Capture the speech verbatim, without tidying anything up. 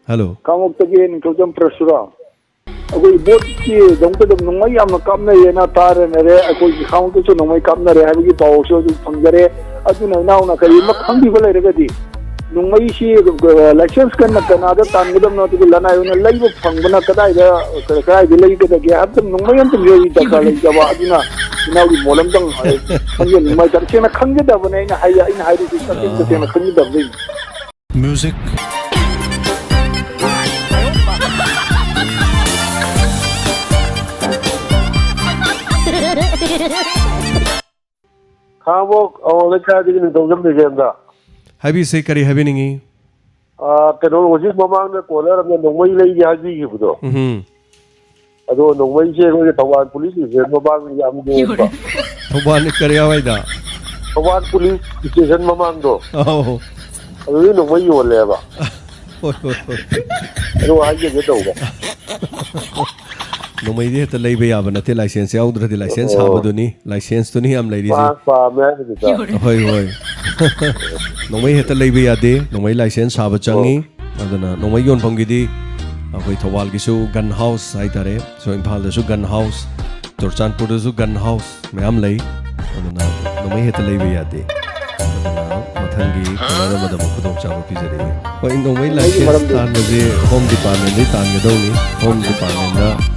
Hello. ꯈꯥꯡꯉꯕꯣꯛꯇꯒꯤ ꯅꯤꯡꯊꯧꯖꯝ ꯄ꯭ꯔꯁꯨꯔꯥꯝ꯫ ꯑꯩꯈꯣꯏ ꯕꯣꯠꯀꯤꯗꯃꯛꯇ ꯑꯗꯨꯝ ꯅꯣꯡꯃꯩ ꯌꯥꯝꯅ ꯀꯥꯞꯅꯩꯌꯦꯅ ꯇꯥꯔꯅꯔꯦ꯫ ꯑꯩꯈꯣꯏꯒꯤ ꯈꯥꯡꯉꯕꯣꯛꯇꯁꯨ ꯅꯣꯡꯃꯩ ꯀꯥꯞꯅꯔꯦ ꯍꯥꯏꯕꯒꯤ ꯄꯥꯎꯁꯨ ꯑꯗꯨꯝ ꯐꯪꯖꯔꯦ꯫ ꯑꯗꯨꯅ ꯏꯅꯥꯎꯅ ꯀꯔꯤꯒꯨꯝꯕ ꯈꯪꯕꯤꯕ ꯂꯩꯔꯒꯗꯤ ꯅꯣꯡꯃꯩꯁꯤ, ꯑ, ꯂꯥꯏꯁꯦꯟꯁ ꯀꯟꯅ ꯀꯅꯥꯗ ꯇꯥꯟꯒꯗꯕꯅꯣ, ꯑꯗꯨꯒ ꯂꯅꯥꯏ ꯑꯣꯏꯅ ꯂꯩꯕ ꯐꯪꯕꯅ ꯀꯗꯥꯏꯗ, ꯀꯗꯥꯏꯗ ꯂꯩꯒꯗꯒꯦ ꯍꯥꯏꯕꯗꯨ ꯅꯣꯡꯃꯩ ꯑꯝꯇꯪ ꯂꯩ ꯗꯔꯀꯥꯔ ꯂꯩꯖꯕ꯫ ꯑꯗꯨꯅ ꯏꯅꯥꯎꯒꯤ ꯃꯣꯠ ꯑꯝꯇꯪ, ꯑ, ꯈꯪꯖꯅꯤꯡꯕ ꯍꯥꯏꯇꯥꯔꯦ꯫ ꯇꯁꯦꯡꯅ ꯈꯪꯖꯗꯕꯅꯦ ꯑꯩꯅ ꯍꯥꯏ-, ꯑꯩꯅ ꯍꯥꯏꯔꯤꯁꯤ ꯇꯁꯦꯡ-, ꯑꯥ꯫ ꯇꯁꯦꯡꯅ ꯈꯪꯖꯗꯕꯅꯤ꯫ Music. ꯈꯥꯡꯉꯕꯣꯛ ꯑꯋꯥꯡ ꯂꯩꯀꯥꯏꯗꯒꯤ ꯅꯤꯡꯊꯧꯖꯝ ꯕꯤꯔꯦꯟꯗ꯫ ꯍꯥꯏꯕꯤꯁꯦ, ꯀꯔꯤ ꯍꯥꯏꯕꯤꯅꯤꯡꯉꯤ? ꯑꯥ, ꯀꯩꯅꯣ, ꯍꯧꯖꯤꯛ ꯃꯃꯥꯡꯗ caller ꯑꯃꯅ ꯅꯣꯡꯃꯩ ꯂꯩꯒꯦ ꯍꯥꯏꯕꯤꯈꯤꯕꯗꯣ꯫ ꯎꯝ꯫ ꯑꯗꯣ ꯅꯣꯡꯃꯩꯁꯦ ꯑꯩꯈꯣꯏꯒꯤ ꯊꯧꯕꯥꯜ police station ꯃꯃꯥꯡꯗ ꯌꯥꯝ ꯌꯣꯟꯕ꯫ ꯊꯧꯕꯥꯜ ꯀꯔꯤ ꯍꯥꯏꯋꯥꯏꯗ? Thoubal police station ꯃꯃꯥꯡꯗꯣ꯫ ꯑꯧ꯫ ꯑꯗꯨꯗꯤ ꯅꯣꯡꯃꯩ ꯌꯣꯜꯂꯦꯕ꯫ ꯍꯣꯏ, ꯍꯣꯏ, ꯍꯣꯏ꯫ ꯑꯗꯨ ꯍꯥꯏꯖꯒꯦ ꯇꯧꯕ꯫ ꯅꯣꯡꯃꯩꯗꯤ ꯍꯦꯛꯇ ꯂꯩꯕ ꯌꯥꯕ ꯅꯠꯇꯦ, license ꯌꯥꯎꯗ꯭ꯔꯗꯤ꯫ License ꯑꯣ꯫ ꯁꯥꯕꯗꯨꯅꯤ, license ꯇꯨꯅꯤ ꯌꯥꯝ ꯂꯩꯔꯤꯁꯦ꯫ ꯄꯥ-, ꯄꯥꯝꯃꯦ ꯍꯥꯏꯕꯗꯨꯗ꯫ ꯍꯣꯏ, ꯍꯣꯏ꯫ ꯅꯣꯡꯃꯩ ꯍꯦꯛꯇ ꯂꯩꯕ ꯌꯥꯗꯦ, ꯅꯣꯡꯃꯩ license ꯁꯥꯕ ꯆꯪꯉꯤ꯫ ꯑꯣ꯫ ꯑꯗꯨꯅ ꯅꯣꯡꯃꯩ ꯌꯣꯟꯐꯝꯒꯤꯗꯤ ꯑꯩꯈꯣꯏ ꯊꯧꯕꯥꯜꯒꯤꯁꯨ gun house ꯍꯥꯏꯇꯥꯔꯦ, ꯁꯣꯝ ꯏꯝꯐꯥꯜꯗꯁꯨ gun house, ꯆꯨꯔꯆꯥꯟꯄꯨꯔꯗꯁꯨ gun house ꯃꯌꯥꯝ ꯂꯩ꯫ ꯑꯗꯨꯅ ꯅꯣꯡꯃꯩ ꯍꯦꯛꯇ ꯂꯩꯕ ꯌꯥꯗꯦ꯫ ꯑꯗꯨꯅ ꯃꯊꯪꯒꯤ caller ꯑꯃꯗ ꯑꯃꯨꯛ ꯈꯨꯗꯣꯡꯆꯥꯕ ꯄꯤꯖꯔꯛꯏ꯫ ꯍꯣꯏ, ꯅꯣꯡꯃꯩ ꯅꯣꯡꯃꯩꯒꯤ license ꯃꯔꯝꯗꯤ ꯇꯥꯟꯕꯁꯦ home departmentꯇꯩ ꯇꯥꯟꯒꯗꯧꯅꯤ꯫ Home departmentꯅ